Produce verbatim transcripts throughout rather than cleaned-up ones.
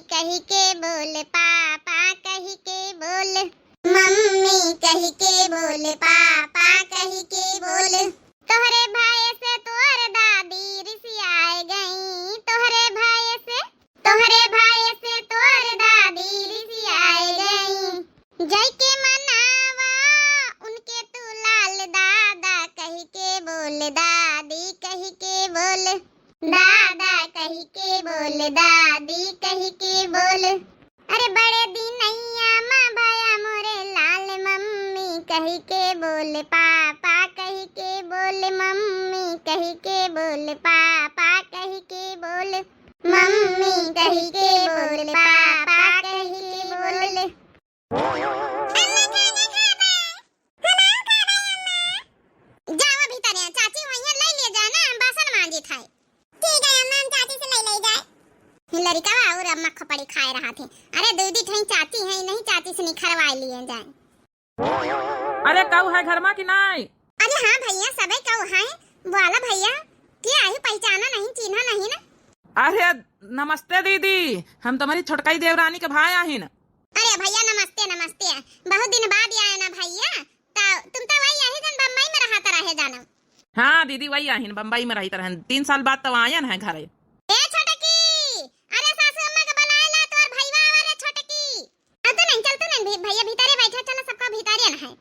कहि के बोल पापा, कहि के बोल मम्मी, कहि के बोल पापा, कहि के बोल। तोहरे भय से तोर दादी रिसियाए गई, तोहरे भय से, तोहरे भय से तोर दादी रिसियाए गई। जइके मनावा उनके तू लाल दादा, कहि के बोल दादी, कहि के बोल दादा, कहि के बोल दादी, कहि के बोल। अरे बड़े दिनैया मा भया मोरे लाल, मम्मी कहि के बोल पापा, कहि के बोल मम्मी, कहि के बोल पापा, कहि के बोल मम्मी, कहि के बोल पापा, कहि के बोल। अम्मा, खाना खाबे? हम आऊ खाबे, अम्मा। जावा भीतरे, चाची वहीं ले ले जा ना, हम बासन मांजित है। ठीक है अम्मा, हम चाची से ले ले जाए। ये लड़िका और अम्मा खपड़ी खाए रहा थे। अरे दीदी ठई चाची है, नहीं चाची से निखरवा लिए जाए। अरे कऊ है घर मा कि नाई? अरे हाँ भैया, सबे कऊ है। बोला भैया, के आही, पहचाना नहीं, चिन्हा नहीं ना? अरे नमस्ते दीदी, हम तुम्हारी छोटकाई देवरानी के भाई आहिन। अरे भैया नमस्ते, नमस्ते। बहुत दिन बाद आए ना भैया। ता तुम तो वही यही जन बम्बई में रहत रहे जानो। हाँ दीदी, वही आहिन, बम्बई में रहित रहन। तीन साल बाद तो आयन है घरे। ए छोटकी, अरे सासू अम्मा के बुलाए ला, तोर भईवा आवा रे छोटकी। अब तो नहीं, चल तो नहीं, भी-, भैया भीतरे बैठा, चलो सबका भीतरे ना है।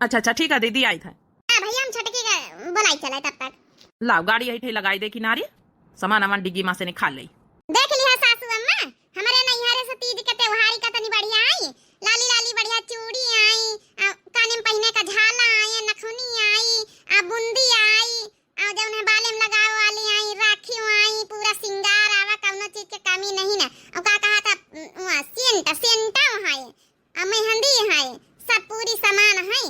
अच्छा अच्छा, ठीक है दीदी, आई था। हाँ भैया, हम छोटकी के बुलाई चले तब तक। लाओ गाड़ी यही ठे लगाई दे किनारे, सामान वामान डिग्गी मा से निकाल ले। देख लिहा सासू अम्मा, हमरे नैहरे से तीज के त्योहारी का तनी बढ़िया आई, लाली लाली बढ़िया चूड़ी आई, आ, काने में पहिने का झाला आई, नखुनी आई, आ, बुंदी आई, आ, जौन है बाले में लगावे वाली आई, राखी आई, पूरा सिंगार आवा, कौनो चीज के कमी नहीं ना। और का कहा था, उम, उम, सेंट, सेंटा है, आ, मेहंदी है, सब पूरी सामान है।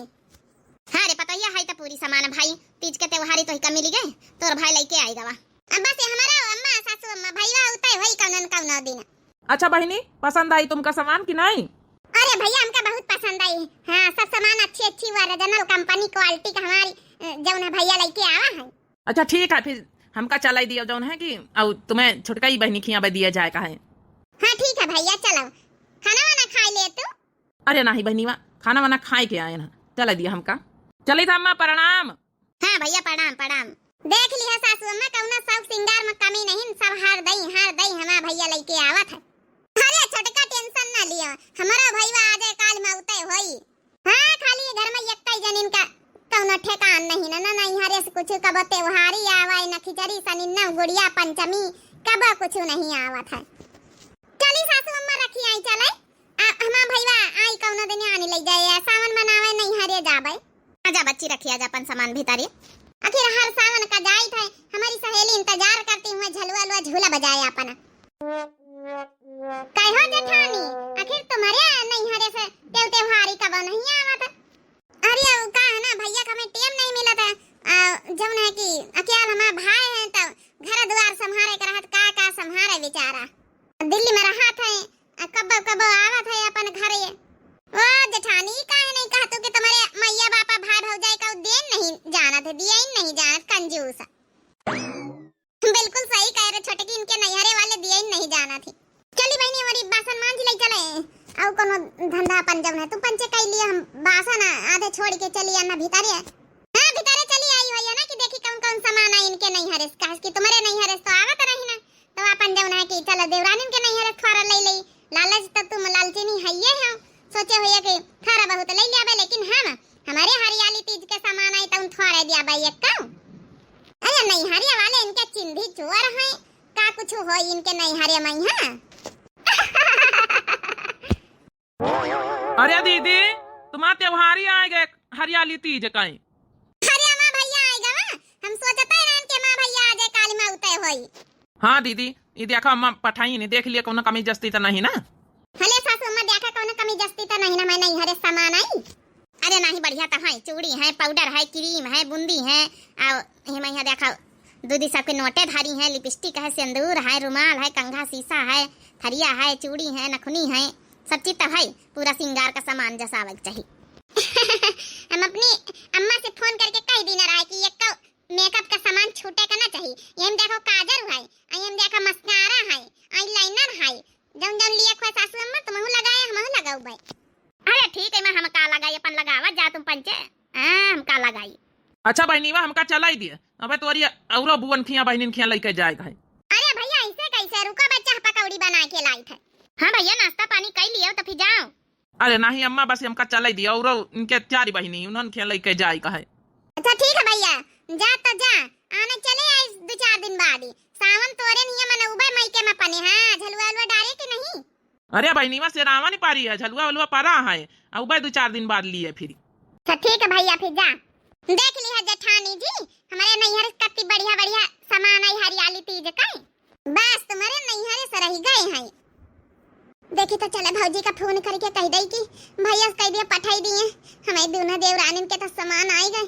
हाँ रे पतोहिया, है तो पूरी सामान भाई, तीज के त्योहारी तो ही का मिली गए, तोर भाई लेके आई गवा। अब बस ये हमारा अम्मा, सासू अम्मा, भईवा उतय होई कौनो न कौनो दिन। अच्छा बहिनी, पसंद आई तुमका सामान कि नहीं? अरे भैया, हमका बहुत पसंद आई। हाँ, सब सामान अच्छी अच्छी हुआ, ओरिजिनल कंपनी क्वालिटी का हमारी, अ, जौन है भैया लेके आवा है। अच्छा ठीक है, फिर हमका चलाई दियो जौन है कि, और तुम्हें छोटका ही बहिनी खिया दिया जाए का है। हाँ ठीक है भैया, चलो खाना वाना खाई ले तू। अरे नाही बहिनीवा, खाना वाना खाए के आए ना, चला दिया हमका। चली था अम्मा, प्रणाम। हाँ भैया, प्रणाम प्रणाम। देख लिहा सासू अम्मा, कौनो शौक सिंगार में कमी नहीं, सब हार दई, हार दई हमार भैया लेके आवत है। अरे छोटका टेंशन ना लियो, हमारा भईवा आज काल में उतय होई। हाँ, खाली घर में यक्कई जनिन का कौनो ठेकान नहीं ना, ना नैहरे से कुछ, कबो त्योहारी आवे, न खिचड़ी सनिन्ना, गुड़िया पंचमी, कबो कुछ नहीं आवत है। चली सासू अम्मा, रखी आई चले। आ, हमार भईवा आई कौनो दिन आनी ले जाए, आ, सावन मनावे नैहरे जाबे। आजा बच्ची, रखी आजा अपन सामान भीतरे। आखिर हर सावन का जाइत है, हमारी सहेली इंतजार करती हुए झलुआ लुआ झूला बजाए अपना। कहो जेठानी, आखिर तुम्हारे नैहरे से तेल त्योहारी कब नहीं आवत? अरे, वो का है ना, भैया का हमें टेम नहीं मिलत है। आ, जौन है कि अकेल हमार भाई है, तो घर दुआर संभारे के रहत, का, का संभारे बेचारा। दिल्ली में रहत है, आ, कब्बो, कब्बो आवत है अपन घरे। ओ जेठानी, काहे नहीं कहतू कि तुम्हारे मैया बापा भाई भौजाई का देन नहीं जानत है, दिया ही नहीं जानत, कंजूस। बिल्कुल सही कहे रे छोटकी, इनके नैहरे वाले दिया ही नहीं जाना थी। चली बहिनी, हमारी बासन मांज ले चले, और कोनो धंधा अपन जौन है तू पंचे कई लिए, हम बासन आ-, आधे छोड़ के चली आना भीतरे। हाँ, भीतरे चली आई होई है ना कि देखी कौन कौन सामान आई इनके नैहरे से, काहे कि तुम्हारे नैहरे से तो आवत रही ना, तो अपन जौन है कि चलो देवरानिन के नैहरे से थोड़ा ले ले, लालच तो तुम लालचिनी हइये हो, सोचे होइए कि थोड़ा बहुत ले लियाबे, लेकिन हम, हमारे हरियाली तीज के सामान आई तो थोड़े दियाबे एक कौ। अरे नैहरिया वाले इनके चिंधी चोर हैं, का कुछ हो इनके नैहरे में, हाँ? अरे दीदी, तुम्हार त्योहारी आए गए हरियाली तीज का। अरे हमार भैया आए गवा, हम सोचते रहन कि हमार भैया आ जाए, काली माँ उतय होई। हाँ दीदी, ये देखो अम्मा पठाई नहीं, देख लिया कौनो कमी जस्ती तो नहीं ना? हले सासू अम्मा, देखा कौनो कमी जस्ती तो नहीं ना, मैं नैहरे सामान आई। अरे नहीं, बढ़िया तो है, चूड़ी है, पाउडर है, क्रीम है, बूंदी है, और ये मैं यहाँ देखा दीदी सबके नोटे धारी है, लिपस्टिक है, सिंदूर है, रुमाल है, कंघा शीशा है, थरिया है, चूड़ी है, नखुनी है, सब चीज तो है, पूरा सिंगार का सामान जसावे के चाही। हम अपनी अम्मा से फोन करके कह देना रहा कि एक मेकअप का सामान छूटे का ना चाही। ये हम देखो काजल है, आई हम देखो मस्कारा है, आई लाइनर है, जौन जौन हाँ, हमका लगाई। अच्छा बहिनीवा, हमका चलाई दिए, अबे तोरी औरो बुअन खिया बहिनिन खिया लइके जाए के है। अरे भइया, ऐसे कैसे? रुका, बच्चा पकौड़ी बनाए के लाई थे। हाँ भइया, नाश्ता पानी कई लियो तो फिर जाओ। अरे नहीं अम्मा, बस हमका चलाई दिए, औरो इनके चारी बहिनी, उन्हन खिया लइके जाए के है। अच्छा ठीक है भइया, जा तो जा, आने चले आई दो चार दिन बाद ही। सावन तोरे निये मनउबे मइके में अपने, हाँ, झलुआ उलुआ डारे के नहीं? अरे बहिनीवा, सेरावन पारी है, झलुआ उलुआ परा है, अउबे दो चार दिन बाद लिए फिर। अच्छा ठीक है भइया, फिर जा। देख लिहा जेठानी जी, हमरे नैहर से कत्ती बढ़िया बढ़िया सामान आई हरियाली तीज का। बस तुम्हरे नैहरे से रहि गए हैं। देखी तो चले भौजी का फोन करके कहि दई कि भइया से कहि दिया पठाई दिए, हमें दुनो देवरानिन के तो सामान आई गए।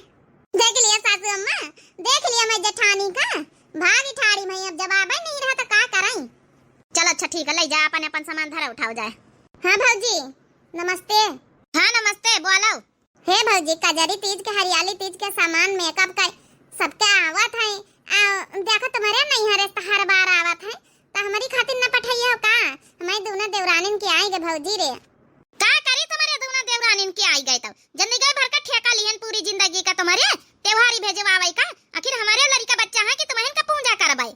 देख लिया सासू अम्मा, देख लिया मैं जेठानी का, भागी ठाड़ी मैं, अब जवाबे नहीं रहा तो का कराई। चलो अच्छा ठीक है, लइ जा अपन, अपन सामान धरा उठाओ जाए। हाँ भौजी, नमस्ते। हाँ नमस्ते, बोलो। हे भौजी, कजरी तीज के, हरियाली तीज के सामान, मेकअप का सबके आवत है। आ, देखो तुम्हरे नैहरे से हर बार आवत है, तो हमरी खातिर न पठइया हो का? हमारी दुनो देवरानिन के आई गए भौजी रे। का करी तुम्हरे दुनो देवरानिन के आई गए तब? जन्नी गए भर का ठेका लिहन पूरी जिंदगी का तुम्हरे त्योहारी भेजवावे का। आखिर हमरे लड़िका बच्चा है कि तुम्हन का पूजा करबे।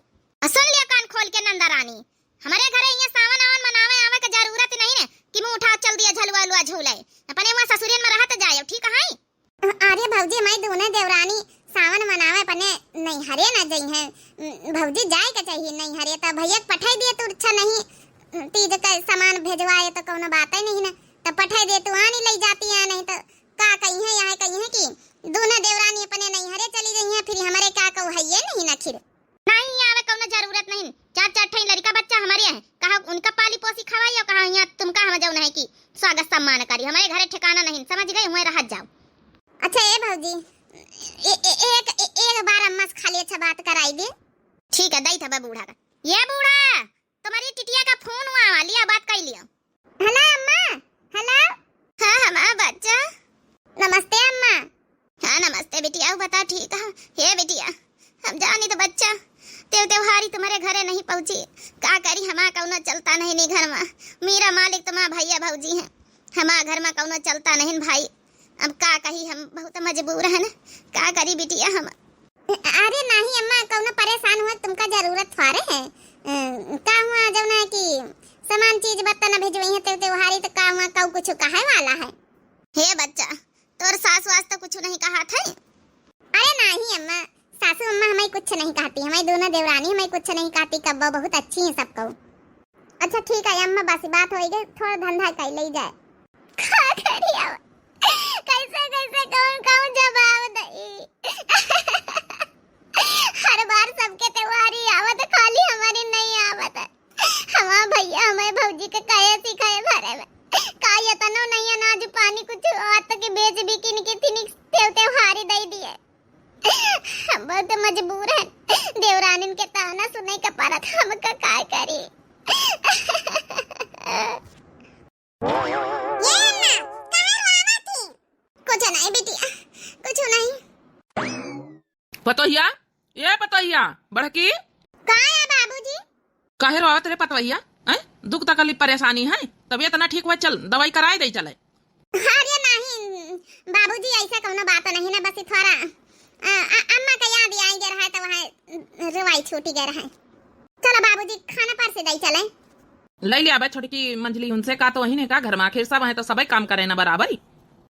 आ सुन लिया कान खोल के नंदा रानी, हमरे घरे इहाँ सावन आवन मनावे आवे के जरूरत नहीं ने कि मुँह उठा चल दिया झलुआ उलुआ झूले। अपने वहाँ ससुरियन में रहत जाए, ठीक है? अरे भौजी, हमारी दुनो देवरानी सावन मनावे अपने नैहरे न जइहैं। उम, भौजी जाए के चाहिए नैहरे, तो भइया के पठाई दिए तो अच्छा नहीं। उम, तीज का सामान भेजवाए तो कौनो बात ही नहीं ना, तो पठाई दिए तो आनी लइ जाती है, नहीं तो का कहिहैं, यहाँ कहिहैं कि दुनो देवरानी अपने नैहरे चली गई हैं, फिर हमरे का कहू है ये नहीं ना खिर। नहीं आवे कौनो जरूरत नहीं। चार चार ठे लड़िका बच्चा हमरे हैं, कहा उनका पाली पोसी खवाई और कहा यहाँ तुमका हम जौन है कि स्वागत सम्मान करी। हमरे घरे ठिकाना नहीं, समझ गए, हुए रहत जाओ। अच्छा ए भौजी, ए, ए, एक, ए, एक बार अम्मा से खाली अच्छा बात कराई दे। ठीक है, दई था बूढ़ा का। ये बूढ़ा, तुम्हरी टिटिया का फोन हुआ, लिया बात कर लिया। हेलो अम्मा, हेलो। हाँ, हमार बच्चा। नमस्ते अम्मा। हाँ, नमस्ते बिटिया, बता ठीक है? हे बिटिया, हम जानी तो बच्चा, तेव त्योहारी तुम्हरे घरे नहीं पहुँची। का करी, हमार कौनो चलता नहीं नी घर में। मेरा मालिक तुम्हार भइया भौजी हैं, हमार घर में कौनो चलता नहीं भाई। अब का कही, हम बहुत मजबूर हैं ना, का करी बिटिया हम। अरे नहीं अम्मा, कौनो परेशान हुआ, तुमका जरूरत थोड़े है। अ, का हुआ जौन है कि सामान चीज बर्तन भेजवई है ते त्योहारी, तो का हुआ, कऊ कुछ कहे वाला है? हे बच्चा, तोर सास वास तो कुछ नहीं कहा थे? अरे नहीं अम्मा, सासू अम्मा हमें कुछ नहीं कहती, हमें दोनों देवरानी हमें कुछ नहीं कहती, कब्बो बहुत अच्छी हैं सबको। अच्छा ठीक है अम्मा, बस बात होई गई, थोड़ा धंधा कर ले जाए। का करी अब? कैसे कैसे कौन कौन जवाब दई? हर बार सबके त्योहारी आवत, खाली हमारी नहीं आवत। हमार भइया हमारे भौजी के कहे सिखाए भरे में का इतनो नहीं अनाज पानी कुछ आवत कि बेच बिकिन के तिनिक तेव त्योहारी दे दिए। हम बहुत मजबूर हैं, देवरानिन के ताना सुने के परत, हम का काय करी? ये अम्मा, काहे रोवत ही? कुछ नहीं बिटिया, कुछ नहीं। पतोहिया, ए पतोहिया, बड़की। का है बाबूजी? काहे रोवत रे पतोहिया? हैं? दुख तकलीफ परेशानी है? तबीयत ना ठीक हुआ, चल दवाई कराए दे चले। अरे नहीं बाबूजी, ऐसा कौनो बात नहीं ना, बस थोड़ा अ, अ, अम्मा का याद आई गया रहा तो वहाँ रोवाई छूट गया रहा। चलो बाबूजी, खाना पर से दई चले। ले ले आबे छोटकी मंझली, उनसे का तो वही ने का घर में, आखिर सब है तो सबे काम करे ना बराबर।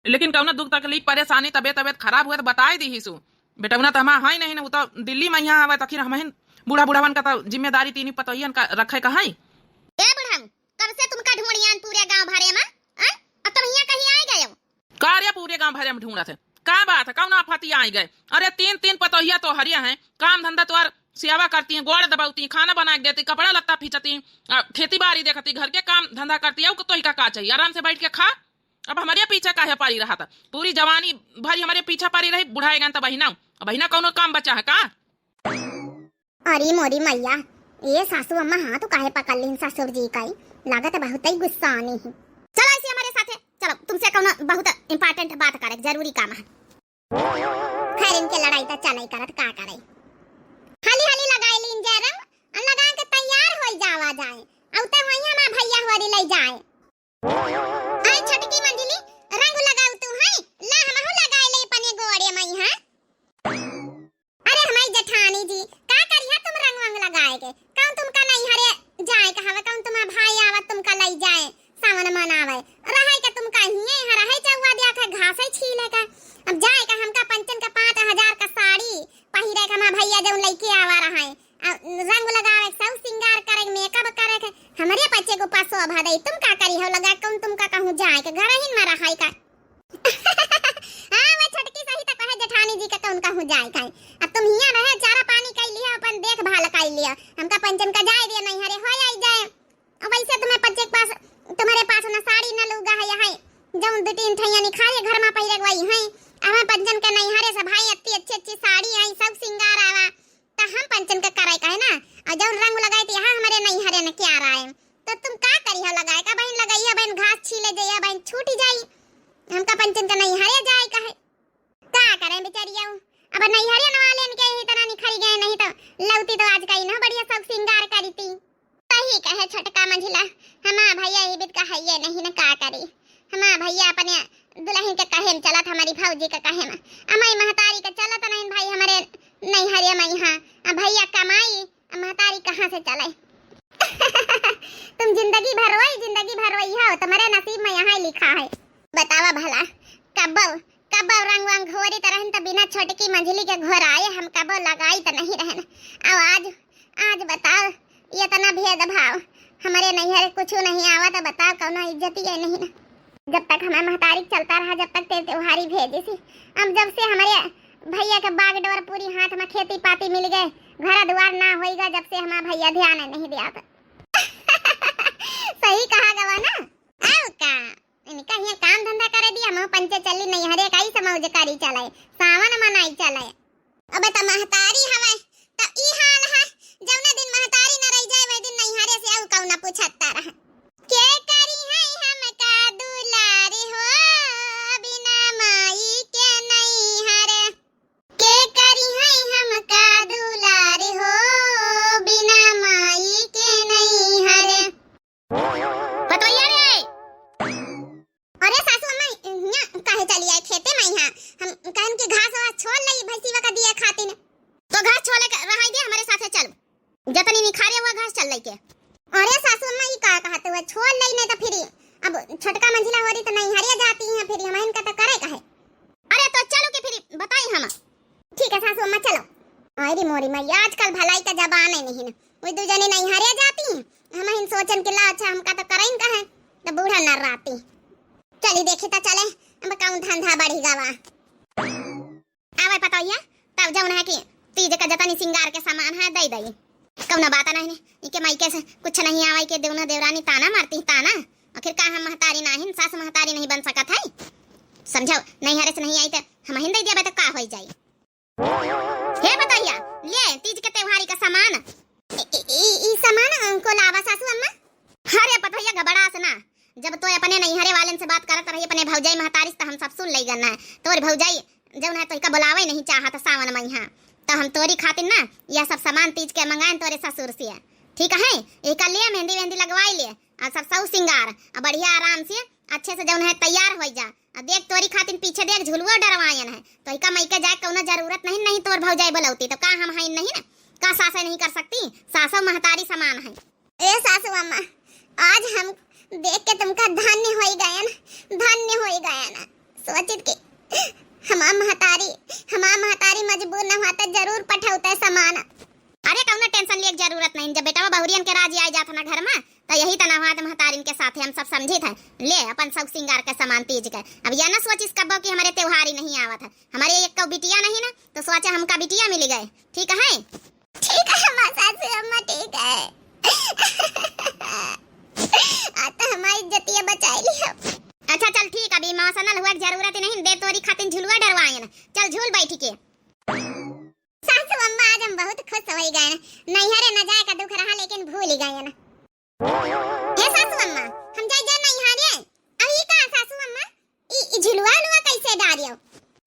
लेकिन कौनो दुख तकलीफ परेशानी तबीयत तबीयत खराब हुए तो बताए दी ही सु। बेटौना तो हमार है नहीं ना, वो तो दिल्ली में यहाँ हवे तो आखिर हमहिन बूढ़ा बूढ़ावन का तो जिम्मेदारी तीनी पतोहियन का रखे का है। ए बुढ़ऊ, कब से तुमका ढूंढियान पूरे गांव भरे में, हैं? अब तुम यहाँ कहीं आए गए हो? का रे पूरे गांव भरे में ढूंढत है? का बात है? कौन आफती आई गए? अरे तीन तीन पतोहिया तो हरिया हैं, काम धंधा तोहार सेवा करती हैं, गोड़ दबावती, खाना बना के देती, कपड़ा लत्ता फींचती, आ, खेती बाड़ी देखती, घर के काम धंधा करती, और तो ही का, का चाहिए? आराम से बैठ के खा। अब हमारे पीछे काहे पड़ी रहा था? पूरी जवानी भरी हमारे पीछे पड़ी रही, बुढ़ाए गए तब बहिना, अब बहिना कौनो काम बचा है का? अरे मोरी मैया, ये सासू अम्मा हाथ काहे पकड़ लीन ससुर जी का? लागत बहुत ही गुस्सा आनी है। चलो ऐसे हमारे साथे, चलो तुमसे कौनो बहुत important बात करे, जरूरी काम है। खैर इनके लड़ाई तो चले करत का करे। हाली हाली लगाए लीन जय रंग, अन लगा के तैयार होई जावा जाए। औते वही हमार भैया होरी ले जाए। आई छोटकी मंझली, रंग लगाऊ तू है? ला हमहू लगाए ले अपने ए, तुम का करिहौ लगाए, कौन तुमका कहूँ जाए के, घरहिन मा रहै का? हाँ, वह छोटकी सही त कहे जेठानी जी के, कौन कहूँ जाए का? अब तुम हियाँ रहे, चारा पानी कइ लिया, अपन देखभाल कइ लिया, हमका पंचन का जाए दिया नैहरे, हो आई जाए। अब वैसे तुम्हें पंचे के पास, तुम्हरे पास ना साड़ी ना लूगा है, है जौन दू तीन ठैया निखारे घर मा पहिरे के वही है। अब हम पंचन के नैहरे से भाई अत्ती अच्छी अच्छी साड़ी आई, सब सिंगार आवा, त हम पंचन के कराए कहे ना, और जौन रंग लगाए त यहाँ हमरे नैहरे न क्या राय। तो तुम का करिहौ लगाए का बहिन, लगाइया बहिन घास छीले जइया बहिन छूट जाई, हमका पंचन के नैहरे जाए कहे। का करें बेचारिया, अब नैहरे न वाले इनके यही तरह निखरी गए, नहीं तो लौती तो आज कई ना बढ़िया सब सिंगार करी थी। सही कहे छोटका मंझिला, हमार भैया ये बित का है ये नहीं न का करी। हमार भैया अपने दुल्हन के कहे में चलत, हमारी भौजी के कहे में। अमाई महतारी के चलत नहीं भाई, हमारे नैहरे में यहाँ। अब भैया कमाई, अब महतारी कहाँ से चले? तुम जिंदगी भर रोई, जिंदगी भर रोई हो, तुम्हारे नसीब में यहाँ लिखा है। बतावा भला, कब्बो कब्बो रंग वंग घोरी त रहन त बिना छोटकी मंझली के घोराए हम कब्बो लगाई त नहीं रहन। अब आज, आज बताओ, ये इतना भेदभाव, हमरे नैहरे कुछ नहीं आवा त बताओ, कौनो इज्जत ये नहीं ना। जब तक हमारे महतारी के चलता रहा, जब तक तेरे त्योहारी भेजी सी। अब जब से हमारे भैया के बागडोर पूरी हाथ में खेती पाती मिल गए, घर दुआर ना होइगा, जब से हमारा भैया ध्यान नहीं दिया था। सही कहा गवा ना। अब का? इनका हियाँ काम धंधा करे दिया, हम पंचे चली नैहरे का ही समौज करी चले, सावन मनाई चले। अब त महतारी हवे, त ई हाल है, जौने दिन महतारी न रह जाए, वही दिन नैहरे से आऊ कौना पूछता रह। के करी है हमका दुलार हो, बिना माई के नैहर। के करी है हमका दुलार हो, बिना माई के नैहर। पतोहिया रे! अरे सासू अम्मा, हियाँ काहे चली आए खेते में? यहाँ हम कहन कि घास वास छोल लई भैंसीवा का दिए खातिन। तो घास छोले के रहाई दे, हमरे साथे चल। जतनी निखारे हुआ घास चल लई के। अरे सासू अम्मा, ई का कहत हुआ? छोल लई नहीं तो फिर अब छोटका मंझिला हो रही तो नैहरे जाती हैं, फिर हमहिन का तो करे कहे। अरे तो चलो के फिर बताई हम। ठीक है सासू अम्मा, चलो। अरे मोरी मैया, आजकल भलाई का जमाना नहीं ना, वही दू जने नैहरे जाती हैं, हमहिन सोचन के ला अच्छा हमका तो करइन कहे, तो बूढ़ा न राती। चली देखी तो चले, अब कौन धंधा बढ़ी गवा। आवे पतोहिया, तब जौन है कि तीज का जतनी सिंगार के सामान है, दे दई। कौनो बात नहीं, इके माई के से कुछ नहीं आवे, के देवना देवरानी ताना मारती, ताना। आखिर का हम महतारी नाहिन, सास महतारी नहीं बन सकत है? समझो, नैहरे से नहीं आई तो हमहिन दे दिया, तो का होई जाई? हे पतोहिया, ले तीज के त्योहारी का सामान। ई, ई, ई, ई सामान को लावा सासू अम्मा? अरे पतोहिया, घबड़ास ना, जब तोय अपने नैहरे वालन से बात करत रही, अपने भौजाई महतारी से, त हम सब सुन लई गन ना। तोर भौजाई जौन है तोहिका बुलावे नहीं चाहत सावन मइहाँ, त हम तोरी खातिर ना यह सब सामान तीज के मंगाएन तोरे ससुर से, ठीक है? एका ले मेहंदी वेहंदी लगवाई ले, और सब सौ सिंगार, और बढ़िया आराम से अच्छे से जौन है तैयार होई जा। और देख तोरी खातिर पीछे देख झुलुओ डरवायन है, तोहिका मइके जाए कौनो जरूरत नहीं, नहीं तोर भौजाई बुलौती तो का हम हइन नहीं ना? का सासे नहीं कर सकती? सासो महतारी समान है। ए सासू अम्मा, आज हम देख के तुमका धन्य होई गयन, धन्य होई गयन। सोचित के हमार महतारी, हमार महतारी मजबूर न हुआ त जरूर पठौते सामान। अरे कौनो tension लिए के जरूरत नहीं, जब बेटवा बहुरियन के राजी आए जात ना घर में, त यही तना हुआ त महतारिन के साथे हम सब समझित है। ले अपन सब सिंगार के सामान तीज के। अब यह न सोचिस कब्बो कि हमरे त्योहारी नहीं आवत है, हमरे एक बिटिया नहीं ना, तो सोचे हमका बिटिया मिल गए, ठीक है? ठीक है हमार सासू अम्मा, ठीक है। आ तो हमारी इज्जतिया बचाई लियो। अच्छा चल ठीक, अभी emotional हुआ के जरूरत ही नहीं, दे तोरी खातिर झुलुआ डरवायन। चल झूल बैठ के। सासू अम्मा आज हम बहुत खुश हो गए, नैहरे न जाए का दुख रहा लेकिन भूल ही गए ना। हे सासू अम्मा, हम जाए जाए नैहरे। अब ई का सासू अम्मा, ई, ई झुलुआ उलुआ कैसे डारियो?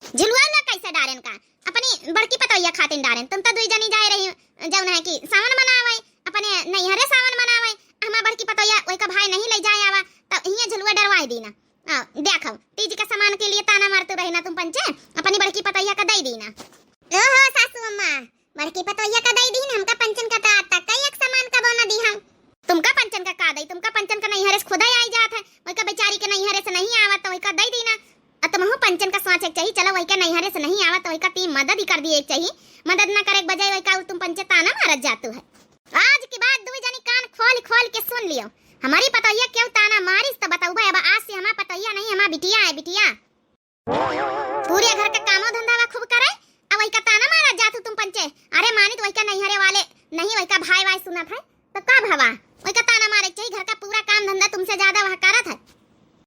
झुलुआ उलुआ कैसे डारेन का? अपनी बड़की पतोहिया खातिन डारेन। तुम तो दुई जनी जाए रही, जौन है कि सावन मनावे, अपने नैहरे सावन मनावे। हमार बड़की पतोहिया वही का भाई नहीं ले जाए आवा, तो हियाँ झुलुआ डरवाए दीना। आ, देखो, तीज के सामान के लिए ताना मारतू रही ना तुम पंचे, अपनी बड़की पतोहिया का दे दीना। ओहो सासू अम्मा, बड़की पतोहिया का दई दीन, हमका पंचन का तो आज तक का एक सामान कबो न दी हम। तुमका पंचन का का दई, तुमका पंचन का नैहरे से खुदा आई जात है, वही का बेचारी के नैहरे से नहीं आवत, तो वही का दई दीना। आ तुमहू पंचन का सोचे के चाहिए, चलो वही के नैहरे से नहीं आवत, तो वही का ती मदद ही कर दिए के चाहिए। मदद न करे के बजाय वही का तुम पंचे ताना मारत जातू है। आज के बाद दुई जनी कान खोल खोल के सुन लियो, हमरी पतोहिया केउ ताना मारिस त बतउबे, अब आज से हमार पतोहिया नहीं, हमार बिटिया है, बिटिया। पूरे घर का कामो धंधावा खूब करे, अब वही का ताना मारा जातू तुम पंचे। अरे मानित वही का नैहरे वाले नहीं, वही का भाई वाई सुनत है, तो का भवा? वही का ताना मारे चाहिए, घर का पूरा काम धंधा तुमसे ज्यादा वह करत है।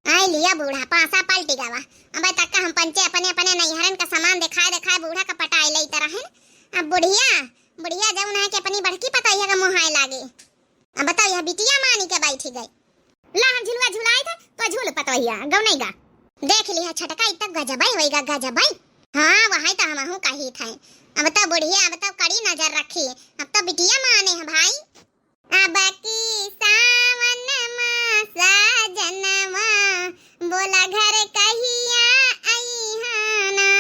आई लिया बूढ़ा, पासा पलटी गवा। अब तक हम पंचे अपने अपने नैहरन का सामान दिखाए दिखाए बूढ़ा का पटाई लेत रहन। अब बुढ़िया, बुढ़िया जौन है कि अपनी बड़की पतोहिया का मुहाए लागे। अब बताओ, यह बिटिया मानी के बैठी गई। ला हम झुलुआ झुलाई थे, तो झूल पतोहिया, गौ नहीं गा। देख लिहा छटका, इतना गजबई होइगा, गजबई। हाँ, वही तो हमहू कही थे। अब तो बुढ़िया, अब तो कड़ी नजर रखी, अब तो बिटिया माने है भाई। अब की सावन मा साजनवा, बोला घर कहिया अइहाना।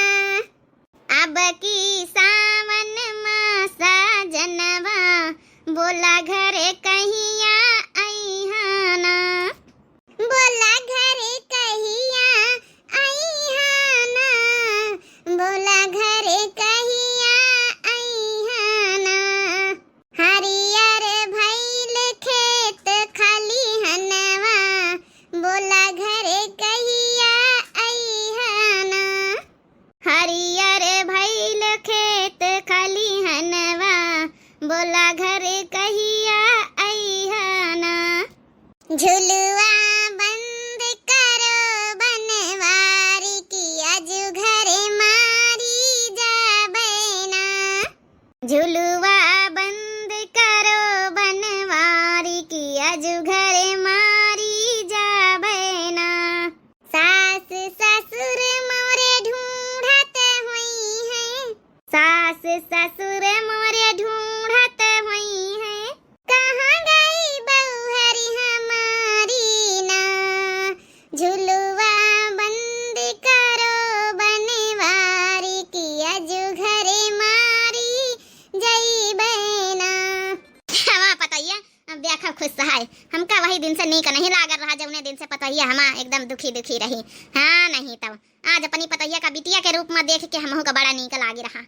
अब की सावन मा साजनवा, बोला घर कहिया अइहाना। बोला घर कहिया अइहाना, बोला घर कहिया अइहाना। हरियर भइल खेत खलिहनवा, बोला घर कहिया अइहाना। हरियर भइल खेत खलिहनवा, बोला घर कहिया अइहाना। झुलुआ बंद करो बनवारी की, आजु घरे मारी जाबे ना। झुलुआ बंद करो बनवारी की, आजु घरे मारी जाबे ना। सास ससुर मोरे ढूंढत होइहैं। सास ससुर मोरे ढूंढत होइहैं। कहाँ गई बउहरी हमारी ना। झुलुआ बंद करो बनवारी की, आजु घरे मारी जइबे ना। हमार पतोहिया, अब देखा खुश है, हमका वही दिन से नीक नहीं लागल रहा, जौने दिन से पतोहिया हमार एकदम दुखी दुखी रही। हाँ, नहीं तब आज अपनी पतोहिया का बिटिया के रूप मा देख के हमहू का बड़ा नीक लागी रहा।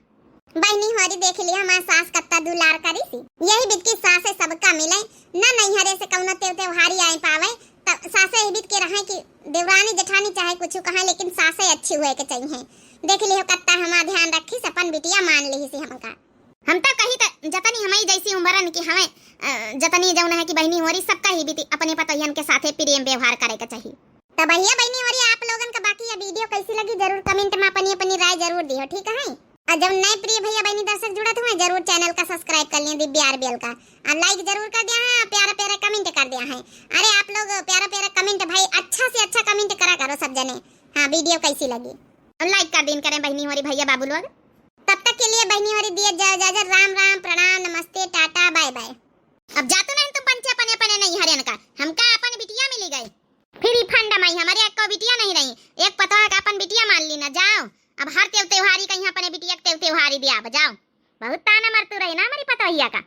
बहिनी होरी देख लिया हमार सास कत्ता दुलार करी सी। यही बितकी सासे सबका मिले, ना नैहरे से कौनो तेव त्योहारी आए पावे, तब सासे यही बितकी रहे कि देवरानी जेठानी चाहे कुछ कहे, लेकिन सासे अच्छी हुए के चाहिए। देख लियो कत्ता हमार ध्यान रखी से अपन बिटिया मान ली सी हमका। हम तो कही त जतनी हमई जैसी उम्रन की हमें, अ, जतनी जौन है कि बहिनी होरी सबका ही बीती अपने पतोहियन के साथे प्रेम व्यवहार करे के चाहिए। त भैया बहिनी होरी आप लोगन का बाकी ये video कैसी लगी जरूर comment मा अपनी अपनी राय जरूर दियो, ठीक है? और जब नए प्रिय भैया बहिनी दर्शक जुड़त हुए जरूर channel का subscribe कर लिया दिव्या आरबीएल का, और like जरूर कर दिया है, प्यारा प्यारा comment कर दिया है। अरे आप लोग प्यारा प्यारा comment भाई अच्छा से अच्छा comment करा करो सब जने। हाँ video कैसी लगी और like कर दीन करें बहिनी होरी भैया बाबू लोग। तब तक के लिए बहिनी होरी दिए जय जय जय, राम राम, प्रणाम, नमस्ते, टाटा, bye bye। अब जातू नहीं तुम पंचे अपने अपने नैहरन का, हमका अपन बिटिया मिली गई। फिर ई फंडा माई हमारे एक को बिटिया नहीं रही, एक पतोह का अपन बिटिया मान ली ना, जाओ। अब हर तेव त्योहारी कहीं अपने बिटिया के तेव त्योहारी दिया, अब जाओ। बहुत ताना मरतू रही ना हमारी पतोहिया का।